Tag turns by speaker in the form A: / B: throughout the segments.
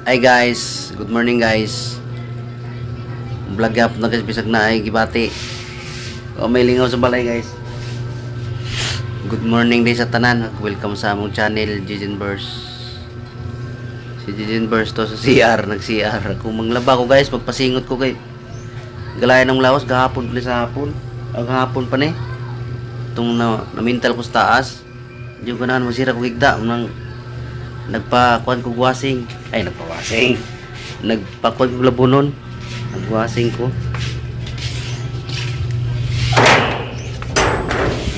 A: Hi guys, good morning guys. Vlog up na guys, bisag na ay gibati. O may lingaw sa balay guys. Good morning day sa tanan. Welcome sa among channel, Jijin Burst. Si Jijin Burst to sa CR, nag-CR. Kung manglaba ko guys, pagpasingot ko kay galayan ng lawas gahapon pa ni sa hapon. Ang hapon pa ni. Itong na, namintal ko sa taas. Di ko ganahan masira ko higda. Nang nagpakuan ko wasing. Ay, nagpa-wasing. Nagpakuan ko labunon. Nagwasing ko.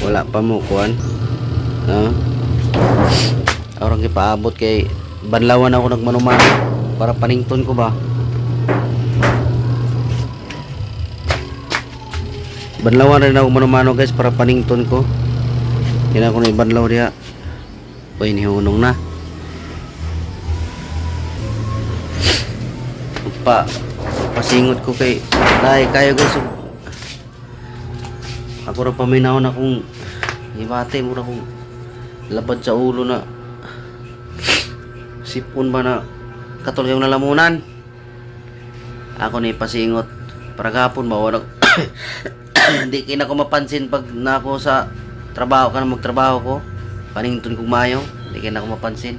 A: Wala pa mo kuan. No? Orang gipaabot kay banlawan ako nagmanumano para panington ko ba. Banlawan rin ako manumano guys para panington ko. Hindi na ako na ibanlaw diha. Uy, nihunong na. Pa pasingot ko kay dahil kayo guys. Ako ra paminaw na kung ibate mo na kung labad sa ulo na sipon ba na katol yung nalamunan. Ako ni pasingot para gapon ba wala hindi kina ko mapansin pag na ako sa trabaho ka na magtrabaho ko panington kong mayo, hindi kina ko mapansin.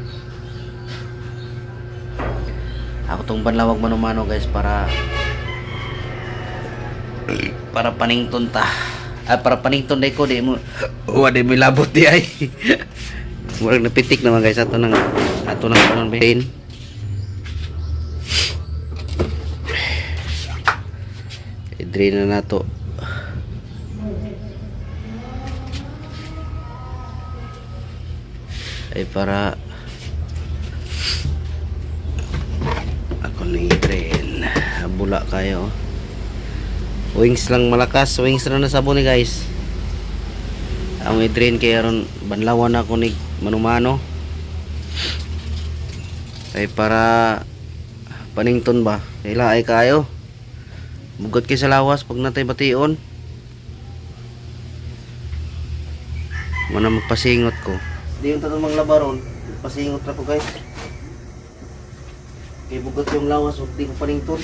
A: Ako tong banlawag manumano guys para para panington ta. Ah, para panington day ko di mo wa di mo labot di ay. Murag napitik naman guys ato nang kanon bin. I-drain na nato. Ay para ako ni drain. Bula kayo. Wings lang malakas, wings na nasabon ni guys. Ang i-drain kay aron banlawan ako ni manumano. Ay para panington ba? Kaila ay kayo. Bugat kay sa lawas pag natay bation. Mana magpasingot ko. Di yung tatong manglabaron, pasingot na ko guys. Kay bugat yung lawas, ug di ko panington.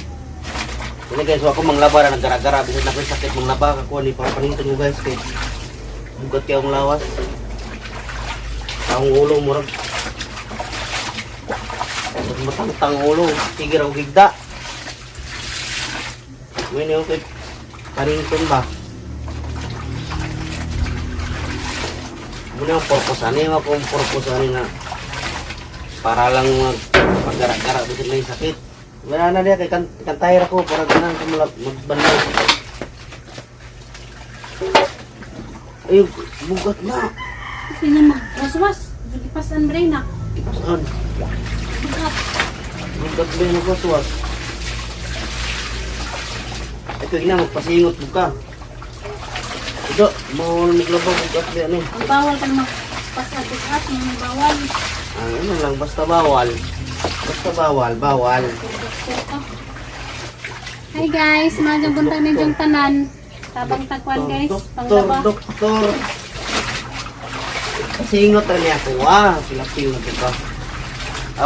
A: Kaya guys, so ako manglaba na nagara-gara bisan ako sakit manglaba ako ni para panington ko guys kay bugat kay ang lawas. Ang ulo murag murag matangtang ulo, sige raw gigda. Ngayon yung kay panington ba? Muna yung purpose ani, yung akong purpose ani na para lang mag maggara-gara bisan may sakit. Wala na diya kay kantahir ako para ganahan ko magbanlaw. Ay, bugat na.
B: Kasi niya magwaswas. Gipasan ba na?
A: Saan?
B: Bugat.
A: Bugat ba yung magwaswas? Ay, kaya na, magpasingot mo ka. Ito, bawal maglaba, bugat ba ano?
B: Ang bawal ka na magpasan bugat. Ang bawal.
A: Ah, ano lang, basta bawal. Basta bawal, bawal.
B: Doktor ka. Hi guys, madyong buntag ninyong tanan. Tabang tagwan guys,
A: Doktor,
B: panglaba.
A: doktor. Pasingot na niya ako, ah. Pilapil na ka.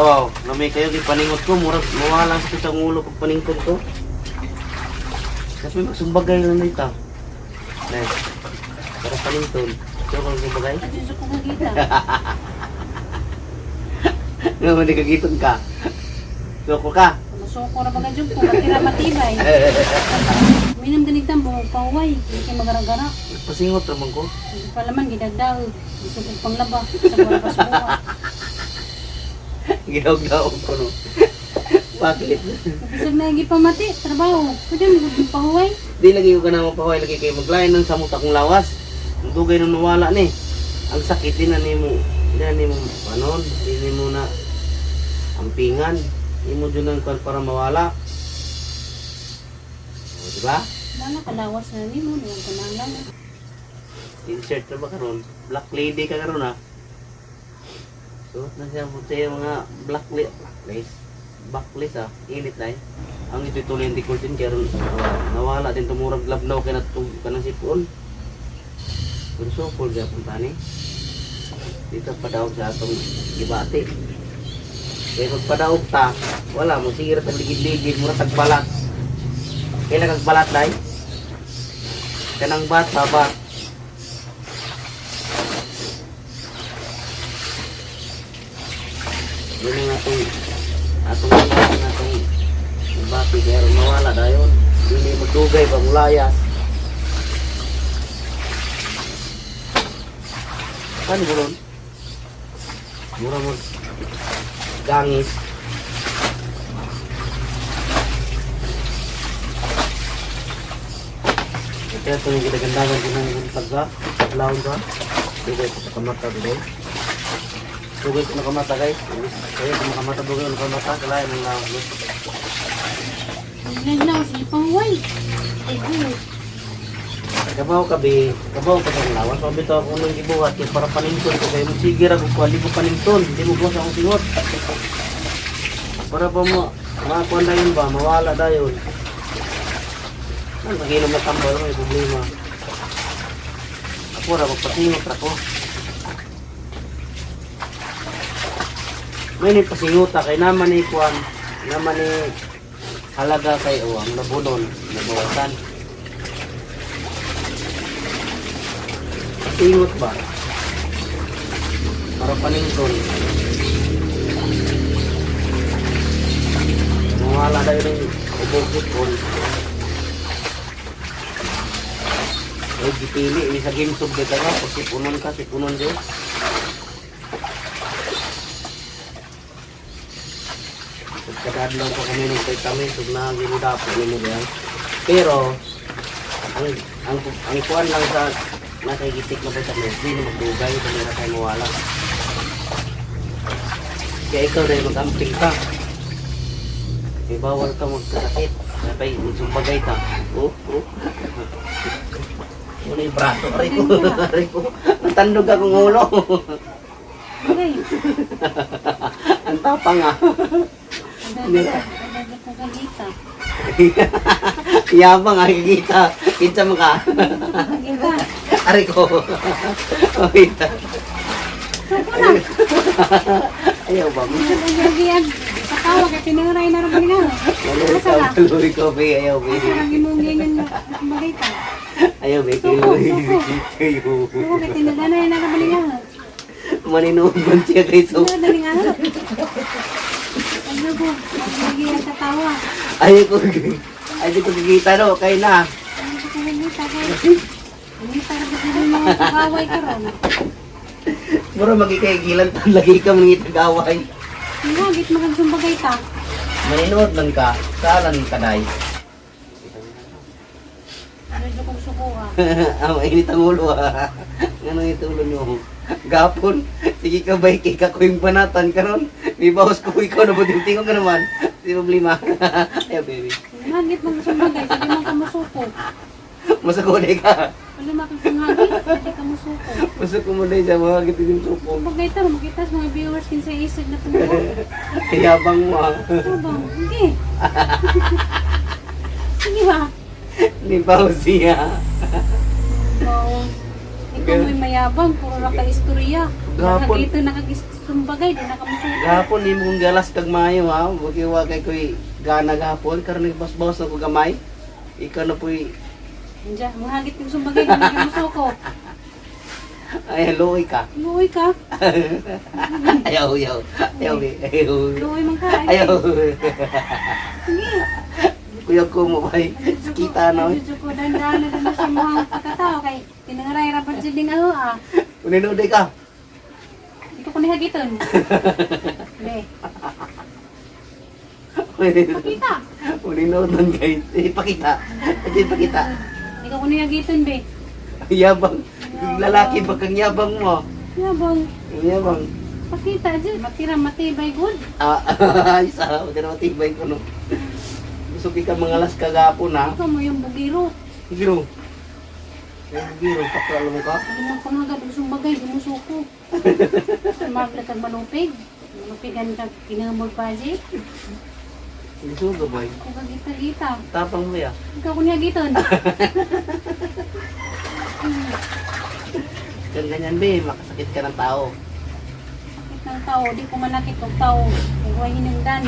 A: Awaw, lamay kayo, di paningot ko. Murag, mawala sakit ang ulo pag paningkod ko. Kasi may magsumbagay lang dito. Ne, para paningkod. So, kung sumbagay?
B: Adyo ko kagita.
A: Nga, hindi kagiton ka. Suko ka.
B: Masuko ra baga jud ko, matira matibay. Minam ganig tambo, pahuway, hindi kayo magaragara.
A: Pasingot naman ko.
B: Hindi pa laman gidagdag, gusto kong panglaba sa wala pa subuha.
A: Ginaw-ginaw ko no. Bakit?
B: Bisag na gipamati, trabaho. Pwede mo gud pahuway.
A: Di lagi ko ganang mapahuway lagi kay maglain ng samot akong lawas. Ang dugay nung nawala ni. Ang sakit din na nimo, di na nimo panon, di nimo na ampingan. Imo dyan ang kwan para mawala. O, di ba?
B: Wala kalawas na nimo, nuwang kanang lang.
A: Insert na ba karon? Black lady ka karon ah. Suot na siya mo siya mga black list, black list. Black list ah, init na eh. Ang ito tuloy ang din kaya ron, nawala din tumurag labnaw kay natug kanang sipon. Pero sukol gyapon tani. Dito padaog sa atong gibati. Kaya magpadaog ta, Wala mo sige ra tag ligid-ligid mura tag balat. Kailan kag balat dai? Kanang bata ba? Yun ang atong atong atong atong bati kaya aron mawala dayon. Dili magdugay ba mulayas. Ano buron? Mura mo gangis. Ito ito yung ginagandagan ko ng buntag sa laon sa. Dugay ko sa kamata dugay. Dugay ko nakamata guys. Kaya ko nakamata dugay ko nakamata. Kalayan ng laon. No?
B: Nagnaw si Pangway. Ay, good.
A: Kabaw ka be, kabaw ka sa lawas. Pabito ako nang gibuhat kay para panington ko kayo. Sige ra ko kuan di ko panington. Di mo buwas akong singot. Para pa mo makakuan dayon ba, mawala dayon. Ano maginom na tambal may problema. Ako ra magpasingot ra ko. May ni pasinguta kay naman ni kuan, naman ni halaga kay o ang nabunon, nabawasan. Pasingot ba? Para panington. Mawala dayon ng ubogit ko. Ay, gipili. Ini sa game sub ka ka. Pag sipunon ka, sipunon din. Pagkakadlaw ko kami ng vitamin, sub na ginudapo ni mo ba? Pero, ang ang ang kuan lang sa nakagitik na vitamin, di na magdugay, hindi na tayo mawala. Kaya ikaw dahil mag-amping ka. Kaya bawal ka magkasakit. Kaya magsumbagay ka. Oh, oh. Ano yung braso? Aray ko. Aray ko. Natandog akong ulo.
B: Okay.
A: Ang tapang ah.
B: Ang dami ko kagita.
A: Yabang ah, kikita. Kinsa mo ka.
B: Kagita.
A: Aray ko. Okay.
B: Suko na.
A: Ayaw ba mo?
B: Ang Sa tawag at tinuray na rin nga.
A: Maluwi
B: Asa
A: ka,
B: ra?
A: maluwi ko, be. Ayaw, be.
B: Asa ra gimong ganyan magita.
A: Ayaw, be.
B: Suko, suko.
A: Kayo.
B: Suko kay tinadanay na rin nga.
A: Maninugon siya kay so.
B: Tinadanay nga. Ano ko? Ang sa tawa.
A: Ayaw ko. Ayaw ko kikita no. Kay na.
B: Ano ko kagita kay. Hindi para ba sila mga kaway karon.
A: Mura magikaigilan tan lagi ka mangitagaway.
B: Nga git makagsumbagay ta.
A: Maninuod man ka. Salan ka day.
B: Ano jud kong suko ah.
A: Ah, mainit ang ulo ah. Ano ito ulo niyo? Gapon, sige ka ba, kika ko yung banatan karon. May bawas ko ikaw na buting tingo ka naman. Di problema. Ayaw, baby.
B: Nga git magsumbagay sige man ka musuko.
A: Masakuli ka.
B: Wala makagsunghagit, hindi ka musuko.
A: Masako mo na siya, mga gitinim suko.
B: Bagay ta, makita sa mga viewers kinsa isig na tumuo.
A: Yabang mo ah.
B: Ano ba? Hindi. Sige ba?
A: Ni bawas siya.
B: Wow. Ikaw mo'y mayabang, puro ra ka istorya.
A: Gapon.
B: Nakagito nakagisumbagay, di nakamusuko.
A: Gapon, ni mong galas kag maayo ha. Wagi wa kay ko'y gana gapon. Karon nagbasbawas na ko gamay. Ikaw na po'y,
B: Diyan, mahagit yung sumbagay, di nakamusuko.
A: ay, luoy ka.
B: Luoy ka.
A: Ayaw, ayaw. Ayaw, ayaw.
B: Luoy man ka.
A: Ayaw.
B: Sige.
A: Kuya ko mo bay. Kita na.
B: Medyo ko dandan na dun sa mga pagkatao kay tinangaray ra pa dyan ding aho ah.
A: Uninuday ka.
B: Ikaw ko nihagiton. Be, pakita.
A: Uninud nun guys. Ipakita. Ipakita.
B: Ikaw ko nihagiton be.
A: Yabang. Lalaki ba kang yabang mo?
B: Yabang.
A: Yabang.
B: Pakita dyan. Matira matibay good.
A: Ah, isa. Huwag ka na matibay ko no. Gusto ka mga las kagapon ha.
B: Ikaw mo yung bugiro.
A: Giro. Giro, paklalo mo ka.
B: Ano mo pangagad og sumbagay, gumusuko. Magla kag malupig. Malupigan kag kinamog pa di.
A: Gusto ka boy.
B: Kung kagita-gita.
A: Tapang mo ya.
B: Ikaw ko nihagiton.
A: Kang ganyan be, makasakit ka ng tao.
B: Sakit ng akong tao, di ko manakit og tao. Kay way hinungdan.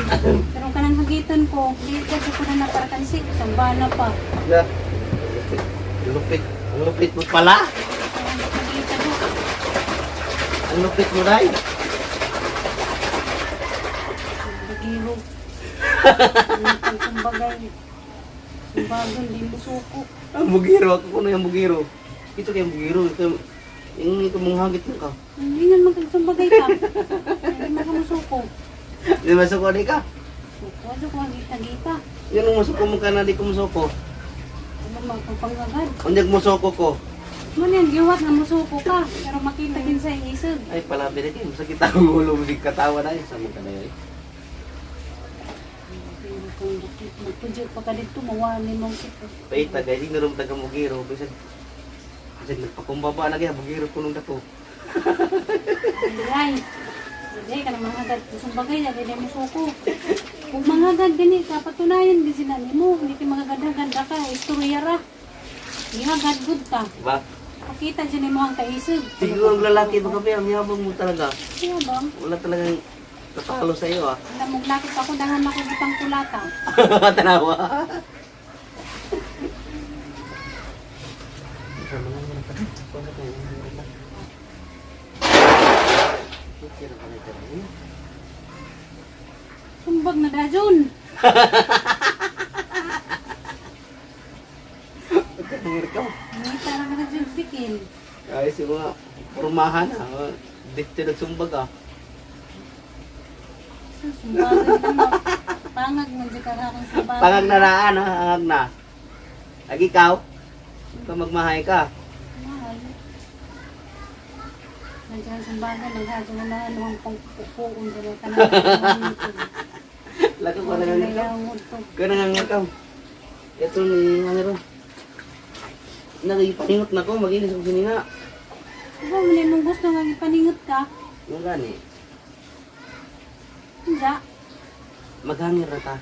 B: Pero kanang hagiton ko, di ko jud ko na naparkansi, samba na pa.
A: La. Ang lupit. Ang lupit mo pala.
B: Hagita ko.
A: Ang lupit mo, Day.
B: Bagiro. Ang sumbagay. Sumbagan, di mo suko.
A: Ang bugiro. Ako kuno yung bugiro. Ito kay bugiro. Ito, yung ito mong hagit mo ka.
B: Hindi nga magsumbagay ka. Hindi mo ka musuko.
A: Di masuko di ka.
B: Suko, ano ko hagita-gita.
A: Yun ang masuko mo ka na di ko musuko.
B: Ano magpapangagad.
A: Unyag musuko ko.
B: Mo niyan, giwat nga musuko ka. Pero makita din sa isog.
A: Ay, palabi na kayo. Masakit ang ulo mo. Di katawa na. Sa mga ka na yun.
B: Pero kung magpudyo pa ka dito, mawali mong siko.
A: Paita, guys. Hindi naroon taga mugiro. Bisag, bisag nagpakumbaba na kaya. Bugiro ko nung dako.
B: Ay, hindi ka na manghagad. Sumbagay, lagi na musuko. Kung manghagad gani ka, patunayan din sila nimo. Hindi ka manghagad-hagad ka, istorya ra. Gihagad good ka.
A: Diba?
B: Pakita dyan nimo ang kaisog.
A: Siguro ang lalaki baka ba, ang yabang mo talaga.
B: Kaya ba?
A: Wala talagang tatalo sa iyo ah.
B: Alam mo, lakit ako, dahan ako gipang kulata.
A: Tanawa.
B: Sumbag na dajon. Ngita lang ka na dyan, bikin.
A: Ay, si mga pormahan ah. Dito nagsumbag ah.
B: Sumbagan lang mo. Pangag man dyan ka akong sumbagan.
A: Pangag na raan ah, angag na. Lagi ikaw, ikaw magmahay ka.
B: Mahal. Nandiyan sumbagan, naghadyo na na ano ang pangpupuon dyan ang tanan.
A: Lagi ko na nga ikaw. Kaya na nga ikaw. Ito ni ano ro. Nagipaningot na ko, maginis ko sinina.
B: Diba, muna mong gusto nga ipaningot ka?
A: Yung gani,
B: Hindi.
A: maghangir na ta.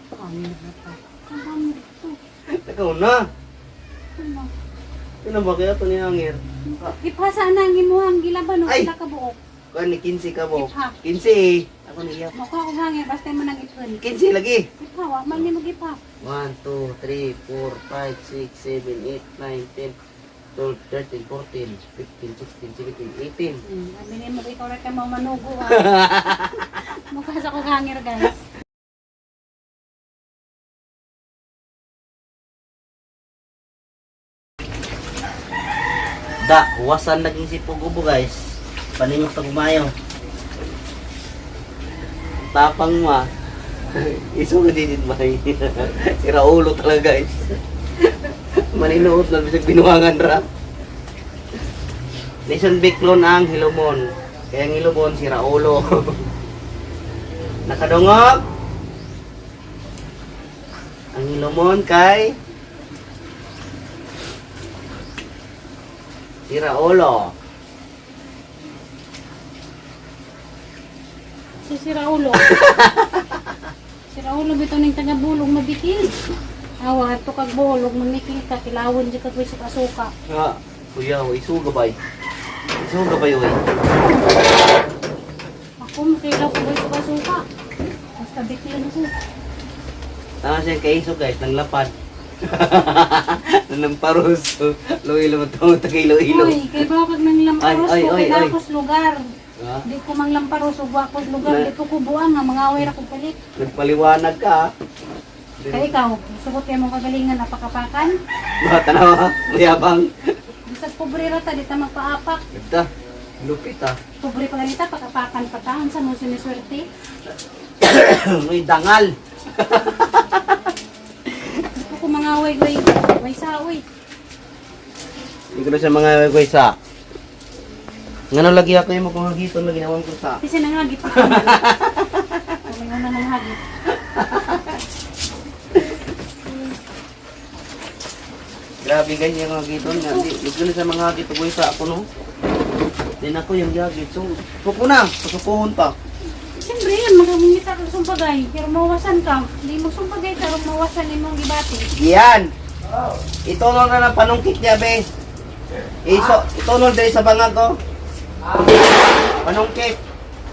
B: Pangin na pa. Ang dito.
A: Teka na.
B: Ano?
A: Ito ba kaya ito ni hangir?
B: Ipasa na ang imuhang gilaban o
A: Ay!
B: sila ka buok.
A: Kuan ni 15 ka mo.
B: Ipha.
A: 15 eh. Ako ni iya.
B: Mukha ko hangir, basta mo nang ipon.
A: 15 lagi.
B: Ipha, wa man ni mo gipa.
A: 1, 2, 3, 4, 5, 6, 7, 8, 9, 10, 12, 13, 14, 15, 16, 17, 18.
B: Sabi ni mo, ikaw na kayo mamanugo ah. Mukha sa kong hangir, guys.
A: Da, huwasan naging si Pugubo guys. Paningot na gumayo. Tapang mo ah. Iso ka din bay. Si Raulo talaga guys. Maninuot na bisag binuangan ra. Nation Biclon ang Hilomon. Kaya ang Hilomon si Raulo. Nakadungog. Ang Hilomon kay si Raulo.
B: Si si Raulo. Si Raulo bitaw ning taga-bulog mabikil. Awa, ato kag bulog mamikil ka, kilawon di ka ko'y suka-suka.
A: Nga, kuya, isuga bay. Isuga bay, oy.
B: Ako, makilaw ko ko'y suka-suka. Basta bikil ko.
A: Tama siya kay iso guys, nang lapad. Nanamparos. Loilo mo to, tagailo-ilo.
B: Uy, kay ba kag nang lamparos
A: Ay, ay,
B: ko,
A: ay,
B: kay
A: ay.
B: dakos lugar.
A: Ha?
B: Di ko manglamparos ug wakos lugar,
A: Na-
B: di ko kubuan nga mangaway ra kog palit.
A: Nagpaliwanag ka. ah.
B: Kay ikaw, sugot kay mong kagalingan apakapakan.
A: Ba, tanawa, mayabang.
B: Bisag pobre ra ta di ta magpaapak.
A: Ganda, lupit ah.
B: Pobre pa ganita pakapakan pa ta unsa mo siniswerte?
A: May dangal.
B: Di ko ko mangaway way way sa oy.
A: Hindi ko na siya mga kwesa. Ngano lagi ako yung kung hagiton lagi nawan ko sa.
B: Kasi nangagi pa. May una nang hagi.
A: Grabe guys, yung hagiton nga. Hindi ko na siya mga hagito kwesa ako no. Din ako yung gagit. So, suko na. Pasukuhon pa.
B: Siyempre yan, magamingita kang sumbagay. Pero mawasan ka. Hindi mo sumbagay, pero mawasan imong gibati.
A: Yan. Itunol na ng panungkit niya, be. Iso, itunol dahil sa bangag ko. Panungkit.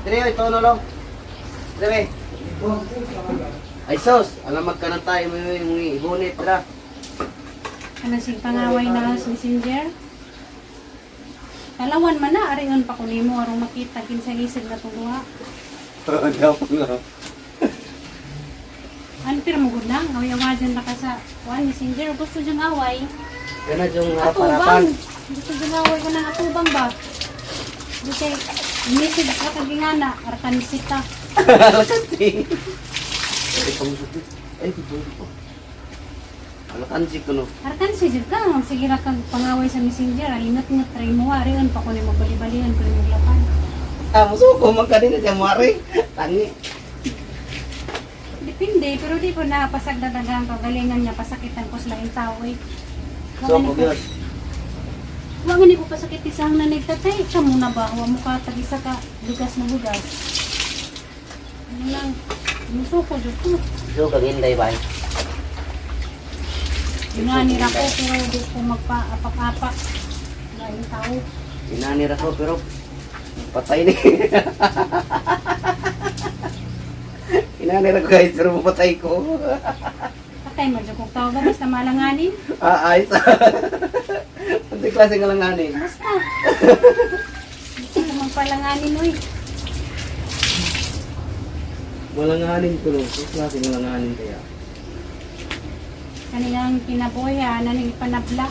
A: Dire, ito na lang. Dire. Ay sos, alam magkanan tayo may may ibunit ra.
B: Ano sing pangaway na sa messenger? Talawan man na, arion pa ko nimo aron makita kinsa isig na tuluha.
A: Dapat nga.
B: Unfair mo gud lang, away-awa dyan na ka sa kuan messenger, gusto dyan away.
A: Kana yung
B: Atubang.
A: harapan.
B: Gusto dyan away ko ng atubang ba? Di kay message ka kagingana, arkansita.
A: Alakansi. Ay, pamusok. Ay, pamusok. Alakansi ko no.
B: Arkansi jud ka, sige ra kag pangaway sa messenger, alingat-ngat try mo, arion pa ko nimo bali-balian ko nimo lapan.
A: Ah, musuko man kanina siya mare. Tangi.
B: Depende, pero di ko na pasagdadagan kagalingan niya, pasakitan ko sa laing tao eh.
A: So, ko gyud.
B: Wa gani ko pasakit isang nanig tatay, siya muna ba, wa mo ka tag isa ka lugas na lugas. Ano lang, musuko jud ko.
A: So, kang inday bay.
B: Inani ra ko pero di ko magpa-apak-apak. Laing tao.
A: Inani ra ko pero patay ni. Inani ra ko guys pero patay ko.
B: Patay man jud kog tao ba basta malanganin.
A: Ah, ay sa. Ang klase nga lang ani.
B: Basta. Di ko magpalanganin oy.
A: Malanganin ko no. Ang klase nga langanin kaya.
B: Kaniyang kinabuhi, naning ipanabla.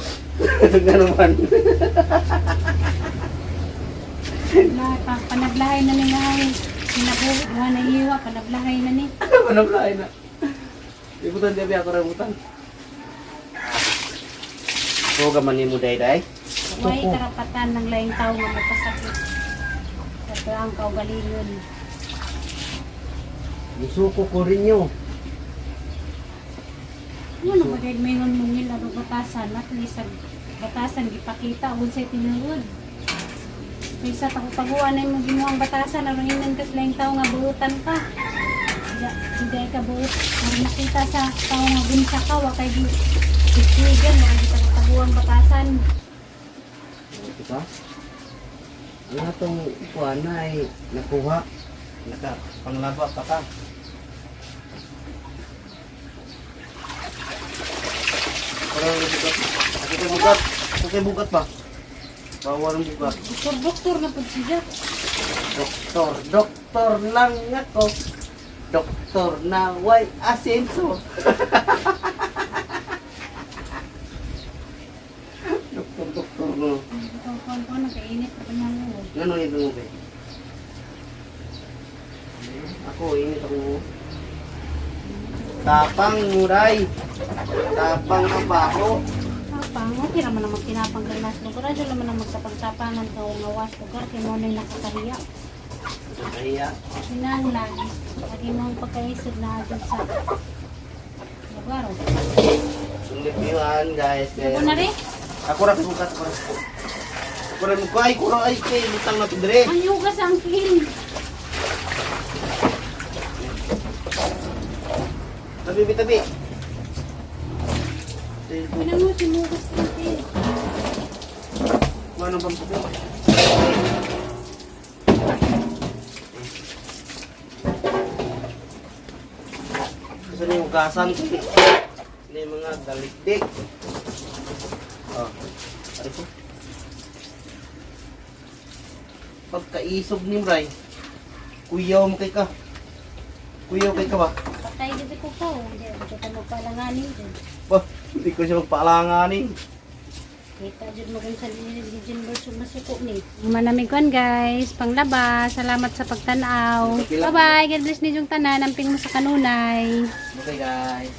A: Ganun man.
B: Na, panablahay na ni ngay. Kinabuhi, wa na iwa, panablahay na ni.
A: Panablahay na. Ibutan diya ako ra butan. So ka man nimo day-day.
B: Way karapatan ng laing tao nga magpasakit. Sa tuang kaugalingon.
A: Musuko ko rin yo.
B: Ano ba dahil mayroon mong nila o batasan, at least sa batasan gipakita unsay tinuod. Kaysa tago-taguan na imong gimuhang batasan aron ingnan kas laing tao nga buutan ka. Hindi ka buot. Aron nakita sa tao nga gunsa ka wa kay gi gituigan wa kay tago-taguan batasan.
A: Diba? Ang atong kuan na ay nakuha. Naka panglaba pa ka. Parang bugat. Ako kay bugat. Ako kay bugat ba? Bawal ang bugat.
B: Doktor, doktor na pud siya.
A: Doktor, doktor lang ako. Doktor na way asenso. Doktor, doktor no.
B: Ikaw kuan ko nakainit pa nang ulo.
A: Ngano ito mo ba? Ako, init ako. Tapang muray. Tapang ang baho.
B: Tapang, okay raman ang magtinapang kay mas lugar. Adyo naman ang magtapang-tapangan ka nga was lugar kay mo na'y nakakahiya.
A: Kaya,
B: Kinahanglan, lagi mong pagkaisip na adyo sa lugar. Oh.
A: Sulipiwan guys.
B: Ako na rin.
A: Ako ra bukat ako ra. Ako ra mo ay kuro ay kay butang na tudre.
B: Ang yugas ang kin.
A: Tabi bi tabi.
B: Ano mo, sinugas ang kin.
A: Ano bang tabi? Gusto niyo hugasan ko. Hindi mga dalikdik. Oh. Ari ko. Pagkaisog ni Mray, kuyaw mo kay ka. Kuyaw kay ka ba?
B: Patay dito ko po. Hindi ako dyan magpalanganin dyan.
A: Ba, hindi ko siya magpaalanganin.
B: Kita dyan mo kung sa Jin Berso masuko ni. Manamiguan guys, panglaba. Salamat sa pagtanaw. Bye-bye. God bless ninyong tanan. Amping mo sa kanunay.
A: Okay guys.